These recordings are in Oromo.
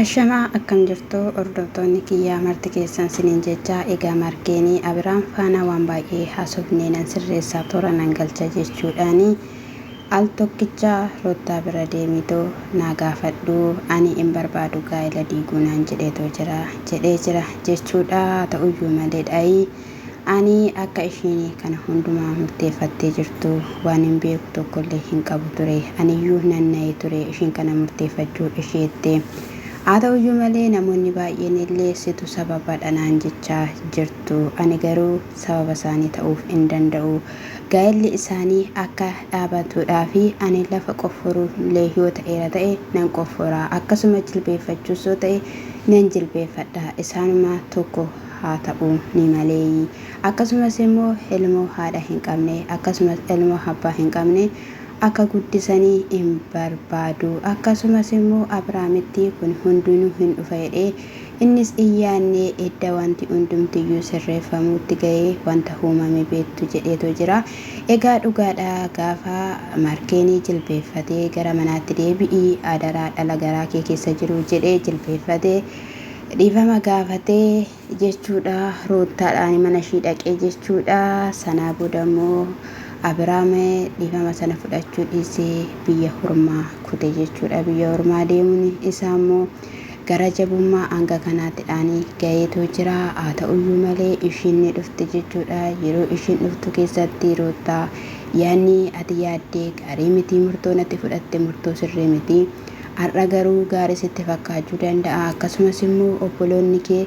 Ashamaa akkam jirtu hordoftoonni kiyyaa marti keessan siniin jecha egaa margeenii Abiraam faana waan baay'ee haasofnee nan sirreessaa toora nan galcha jechuudhaani al tokkicha Roottaa bira deemiitoo naa gaafadhu ani hin barbaadu gaa'ela diiguu naan jedheetoo jira jedhee jira jechuudha ta'uyyuu malee dhaayi ani akka ishiin kana hundumaa murteeffattee jirtu waanin beeku tokkollee hin qabu ture. Aniyyuu nan na'e ture ishiin kana murteeffachuu isheetti. Haa ta'uyyuu malee namoonni baay'een illee situ sababadha naan jechaa jirtu. Ani garuu sababa isaanii ta'uuf hin danda'u. Gaa'elli isaanii akka dhaabatuudhaaf ani lafa qofforuu illee yoo ta'eera ta'e nan qoffora. Akkasuma jilbeeffachuus yoo ta'e nan jilbeeffadha. Isaanuma tokko haa ta'u ni maleeyi. Akkasumas immoo ilmoo haadha hin qabne, akkasumas ilmoo abbaa hin qabne akka guddisanii in barbaadu. Akkasumas immoo Abrahaamitti kun hundinuu hin dhufa jedhee innis in yaadne, edda wanti hundumtiyyuu sirreeffamuutti ga'ee wanta uumame beektu jedheetoo jira. Egaa dhugaadha gaafa Markeenii jilbeeffatee gara manaatti deebi'i adaraa dhala garaa kee keessa jiru jedhee jilbeeffatee dhiifama gaafatee jechuudha Ruuttaadhaan mana ishii dhaqee jechuudha. Sanaa booda immoo Abiraam dhiifama sana fudhachuu dhiisee biyya hormaa kute jechuudha. Biyya hormaa deemuun isaa immoo gara jabummaa hanga kanaattidhaan ga'eetoo jira. Haa ta'uyyuu malee ishiin ni dhufte jechuudha. Yeroo ishiin dhuftu keessatti Ruuttaa yaadni ati yaadde gaarii miti, murtoon ati fudhatte murtoo sirrii miti. Har'a garuu gaarii sitti fakkaachuu danda'a. Akkasumas immoo obboloonni kee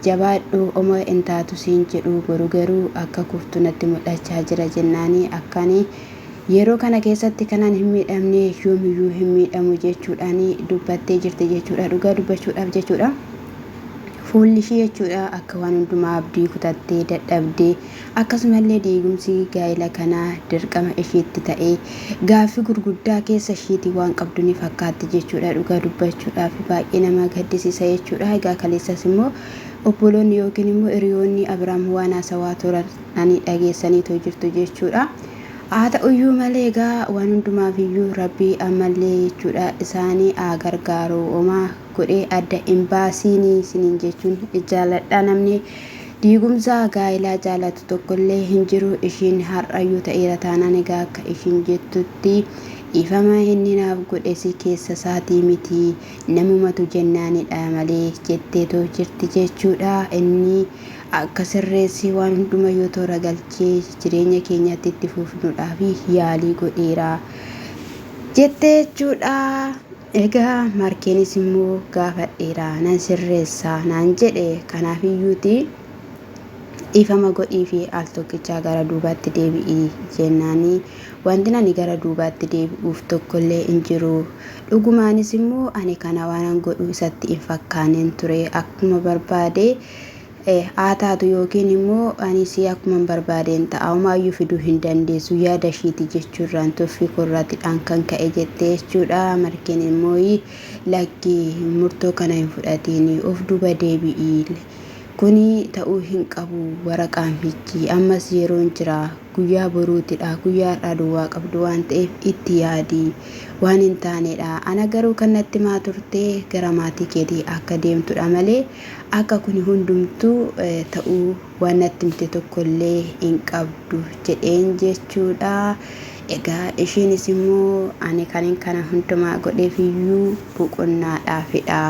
jabaadhu oma hin taatu siin jedhu boru garuu akka kuftu natti mul'achaa jira jennaani akkani yeroo kana keessatti kanan hin miidhamne yoomiyyuu hin miidhamu jechuudhaan dubbattee jirti jechuudha. Dhugaa dubbachuudhaaf jechuudha. Fuulli ishii jechuudha akka waan hundumaa abdii kutattee dadhabdee akkasumallee diigumsi gaa'ela kanaa dirqama ishiitti ta'ee gaaffii gurguddaa keessa ishiitii waan qabdu ni fakkaatti jechuudha. Dhugaa dubbachuudhaaf baay'ee nama gaddisiisa jechuudha. Egaa kaleessas immoo obboloonni yookiin immoo hiriyoonni Abiraam waan haasawaa turan dhageessaniitoo jirtu jechuudha. Haa ta'uyyuu malee egaa waan hundumaaf iyyuu Rabbi ammallee jechuudha isaanii haa gargaaru homaa godhee adda hin baasiinii isiniin jechuun jaaladha. Namni diigumsa gaa'ilaa jaalatu tokkollee hin jiru. Ishiin har'ayyuu ta'eera taanaan egaa akka ishiin jettutti dhiifama inni naaf godhes keessa isaatii miti namumatu jennaanidha malee jetteetoo jirti jechuudha. Inni akka sirreessee waan hundumayyuu toora galchee jireenya keenyatti itti fufnuudhaaf yaalii godheera jettee jechuudha. Egaa Markeenis immoo gaafadheera nan sirreessa naan jedhe kanaafiyyuuti dhiifama godhiifi al tokkichaa gara duubaatti deebi'i jennaani wantin ani gara duubaatti deebi'uuf tokkollee hin jiru dhugumaanis immoo ani kana waanan godhu isatti hin fakkaaneen ture akkuma barbaade Haa taatu yookiin immoo ani isii akkuman barbaadeen ta'a homaayyuu fiduu hin dandeessu yaada ishiiti jechuurraan tuffii koorraatidhaan kan ka'e jette jechuudha. Markeen immoo lakki murtoo kana hin fudhatiin of duuba deebi'i kuni ta'uu hin qabu waraqaan fichi ammas yeroon jira guyyaa boruutidha guyyaa har'aa duwwaa qabdu waan ta'eef itti yaadi waan hin taanedha ana garuu kan natti himaa turte gara maatii keetii akka deemtudha malee akka kuni hundumtuu ta'uu waan natti himte tokkollee hin qabdu jedheen jechuudha. Egaa ishiinis immoo ani kanin kana hundumaa godheef iyyuu boqonnaadhaafidha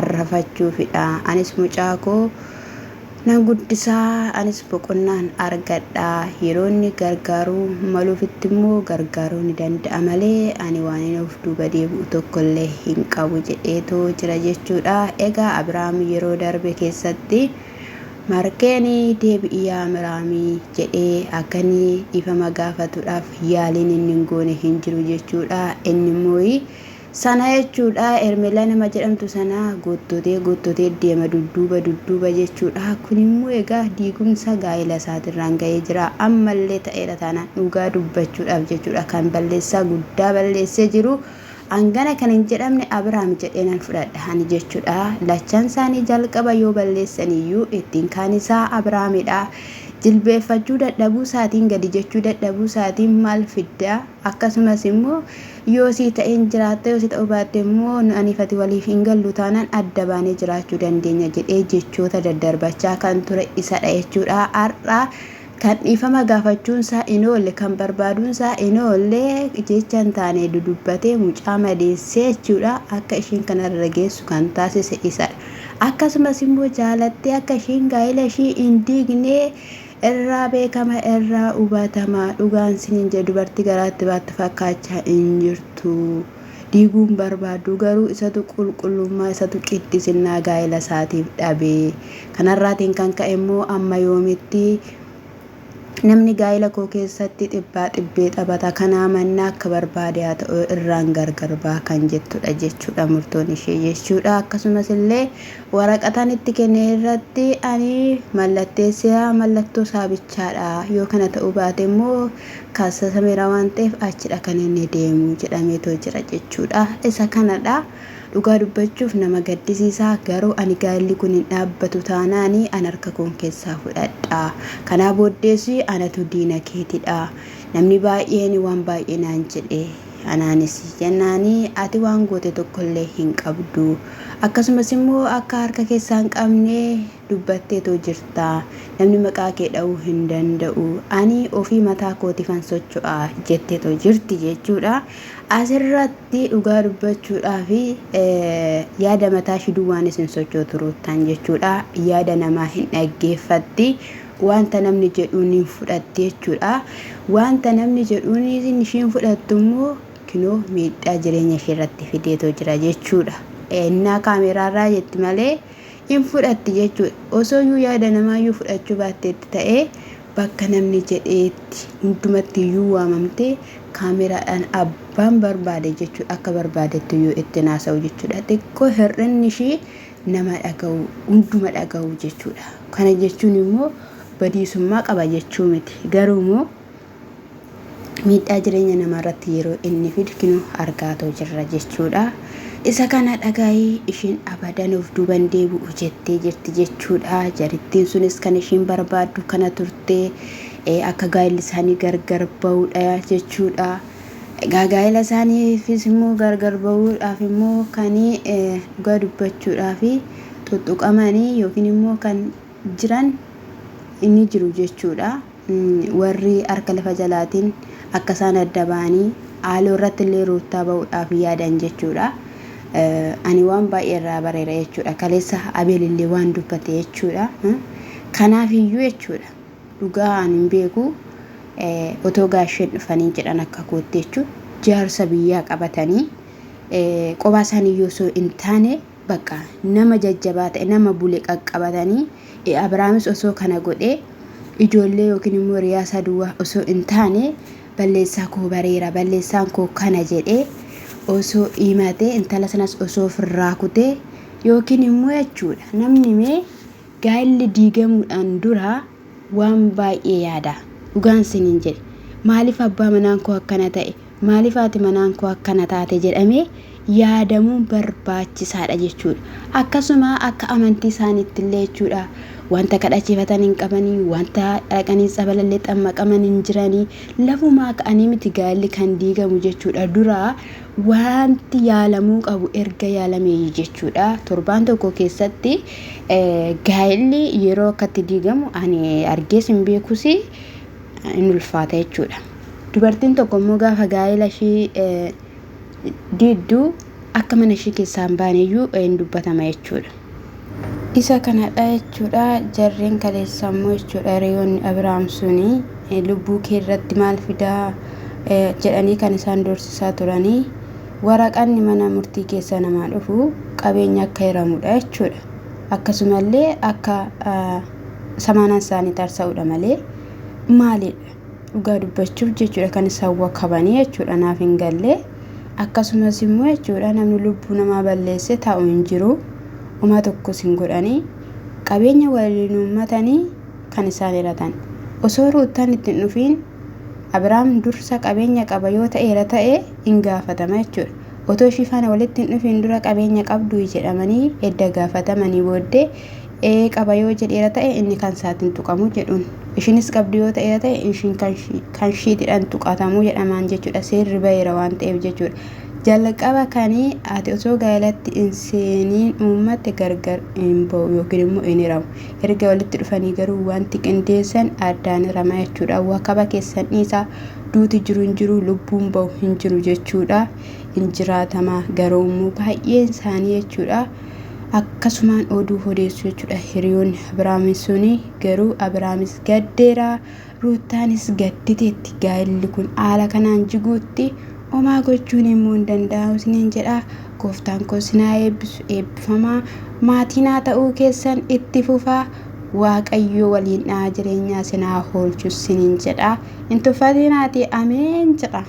arrafachuufidha anis mucaa koo Nan guddisa, anis boqonnaan argadha. Yeroo inni gargaaruu maluufitti immoo gargaaruu ni danda'a malee ani waanin of duuba deebi'u tokkollee hin qabu jedheetoo jira jechuudha. Egaa Abiraam yeroo darbe keessatti Markeen deebi'i yaa Miraamii jedhee akka inni dhiifama gaafatuudhaaf yaaliin inni hin goone hin jiru jechuudha. Inni immoo Sana jechuudha Hermela nama jedhamtu sana gottotee gottotee deema dudduuba dudduuba jechuudha. Kun immoo egaa diigumsa gaa'ela isaatirraan ga'ee jira. Ammallee ta'eera taanaan dhugaa dubbachuudhaaf jechuudha kan balleessaa guddaa balleessee jiru hangana kan hin jedhamne Abiraam jedhee nan fudhadha ani jechuudha. Lachan isaanii jalqaba yoo balleessan iyyuu ittiin kaan isaa Abiraamidha. Jilbeeffachuu dadhabuu isaatiin gadi jechuu dadhabuu isaatiin maal fiddaa? Akkasumas immoo yoo sii ta'een jiraatta yoo si ta'uu baatte immoo aniif ati waliif hin gallu taanaan adda baanee jiraachuu dandeenya jedhee jechoota daddarbachaa kan ture isadha jechuudha. Har'a kan dhiifama gaafachuun isaa hin oolle kan barbaaduun isaa hin oolle jecha hin taane dudubbatee mucaa madeessee jechuudha. Akka ishiin kanarra geessu kan taasise isadha. Akkasumas immoo jaalattee akka ishiin gaa'ela ishii hin diigne irraa beekama irraa hubatama. Dhugaan siniin jedhe dubartii garaatti baattu fakkaachaa hin jirtu. Diiguun barbaaddu garuu isatu qulqullummaa isatu qiddisinnaa gaa'ela isaatiif dhabe. Kanarraatiin kan ka'e immoo amma yoomitti namni gaa'ela koo keessatti xibbaa xibbee taphata kanaa mannaa akka barbaade haa ta'u irraan gargar ba'a kan jettudha jechuudha murtoon ishee jechuudha. Akkasumas illee waraqataan itti kenne irratti ani mallatteesseera mallattoo isaa bichaadha yoo kana ta'uu baate immoo kaassasameera waan ta'eef achidha kan inni deemu jedhameetoo jira jechuudha. Isa kanadha. Dhugaa dubbachuuf nama gaddisiisa garuu ani gaa'elli kun hin dhaabbatu taanaani an harka koon keessaa fudhadha. Kanaa booddees anatu diina keetidha. Namni baay'een waan baay'ee naan jedhe. Anaanis jennaani ati waan goote tokkollee hin qabdu. Akkasumas immoo akka harka keessaa hin qabne dubbatteetoo jirta. Namni maqaa kee dha'uu hin danda'u. Ani ofii mataa kootiifan socho'a jetteetoo jirti jechuudha. Asirratti dhugaa dubbachuudhaaf yaada mataa ishii duwwaanis hin sochootu Ruuttaan jechuudha. Yaada namaa hin dhaggeeffatti. Wanta namni jedhuun hin fudhatti jechuudha. Wanta namni jedhuun ishiin fudhattu immoo kinoo miidhaa jireenya ishee irratti fideetoo jira jechuudha. Innaa kaameeraarraa jetti malee hin fudhatti jechuudha. Osoo iyyuu yaada namaa iyyuu fudhachuu baatteetti ta'ee bakka namni jedheetti hundumatti iyyuu waamamtee kaameraadhaan abbaan barbaade jechuudha akka barbaadetti iyyuu ittiin haasa'u jechuudha. Xiqqoo hir'inni ishii nama dhaga'u hunduma dhaga'u jechuudha. Kana jechuun immoo badiisummaa qaba jechuu miti. Garuu immoo miidhaa jireenya namaa irratti yeroo inni fidu kinoo argaatoo jirra jechuudha. Isa kana dhagaayii ishiin abadan of duuban deebi'u jettee jirti jechuudha. Jarittiin sunis kan ishiin barbaaddu kana turte akka gaa'elli isaanii gargar ba'uudha jechuudha. Egaa gaa'ela isaaniifis immoo gargar ba'uudhaaf immoo kan dhugaa dubbachuudhaaf tuttuqamanii yookiin immoo kan jiran inni jiru jechuudha. Warri harka lafa jalaatiin akka isaan adda ba'anii haaloo irratti illee Ruuttaa ba'uudhaaf yaadan jechuudha. Ani waan baay'ee irraa bareera jechuudha. Kaleessa Abeel illee waan dubbate jechuudha. Kanaaf iyyuu jechuudha. Dhugaa ani hin beeku otoo gaasheen dhufanii jedhan akka kootti jechuudha. Jaarsa biyyaa qabatanii qobaa isaanii iyyuu osoo hin taane bakka nama jajjabaa ta'e nama bule qaqqabatanii Abrahaamis osoo kana godhee ijoollee yookiin immoo hiriyaa isaa duwwaa osoo hin taane balleessaa koo bareera balleessaan koo kana jedhee osoo himatee intala sanas osoo ofirraa kutee yookiin immoo jechuudha namni mee gaa'elli diigamuudhaan dura waan baay'ee yaada dhugaan siniin jedhe maaliif abbaa manaan koo akkana ta'e Maaliif haati manaan koo akkana taate jedhamee yaadamuun barbaachisaadha jechuudha. Akkasuma akka amantii isaaniitti illee jechuudha. Wanta kadhachiifatan hin qabanii, wanta dhaqanii tsabalallee xammaqaman hin jiranii. Lafumaa ka'anii miti gaa'elli kan diigamu jechuudha. Dura wanti yaalamuu qabu erga yaalamee jechuudha. Torbaan tokko keessatti gaa'elli yeroo akkatti diigamu ani argees hin beekus hin ulfaata jechuudha. Dubartiin tokko immoo gaafa gaa'ela ishii diiddu akka mana ishii keessaa hin baane iyyuu hin dubbatama jechuudha. Isa kanadha jechuudha. Jarreen kaleessa immoo jechuudha hiriyoonni Abiraam suni lubbuu kee irratti maal fidaa jedhanii kan isaan doorsisaa turanii waraqanni mana murtii keessa namaa dhufu qabeenya akka hiramudha jechuudha. Akkasumallee akka samaanaan isaanii tarsa'udha malee maalidha? Dhugaa dubbachuuf jechuudha kan isaan wakabanii jechuudha naaf hin galle. Akkasumas immoo jechuudha namni lubbuu namaa balleesse taa'u hin jiru. Homaa tokkos hin godhanii. Qabeenya waliin uummatanii kan isaan hiratan. Osoo Ruuttaan itti hin dhufiin Abiraam dursa qabeenya qaba yoo ta'eera ta'e hin gaafatama jechuudha. Otoo ishii faana walitti hin dhufiin dura qabeenya qabduu jedhamanii edda gaafatamanii booddee ee qaba yoo jedheera ta'e inni kan isaatiin tuqamu jedhuun. Ishiinis qabdi yoo ta'eera ta'e ishiin kan ishiitidhaan tuqatamu jedhamaan jechuudha. Seerri baheera waan ta'eef jechuudha. Jalqaba kanii ati osoo gaa'elatti hin seeniin uummatte gargar hin ba'u yookiin immoo hin hiramu. Erga walitti dhufanii garuu wanti qindeessan addaan hirama jechuudha. Wakaba keessan dhiisaa duuti jiru hin jiru lubbuun ba'u hin jiru jechuudha. Hin jiraatama garuu immoo baay'een isaanii jechuudha. Akkasumaan oduu odeessu jechuudha. Hiriyoonni Abiraamii suni garuu Abiraamis gaddeera. Ruuttaanis gadditeetti gaa'elli kun haala kanaan jiguutti homaa gochuun immoo hin danda'amu isiniin jedha. Gooftaan koo isin haa eebbisu eebbifamaa maatii naa ta'uu keessan itti fufaa Waaqayyo waliin dha'a jireenyaa isin haa oolchu isiniin jedha. Hin tuffatinaati ameen jedha.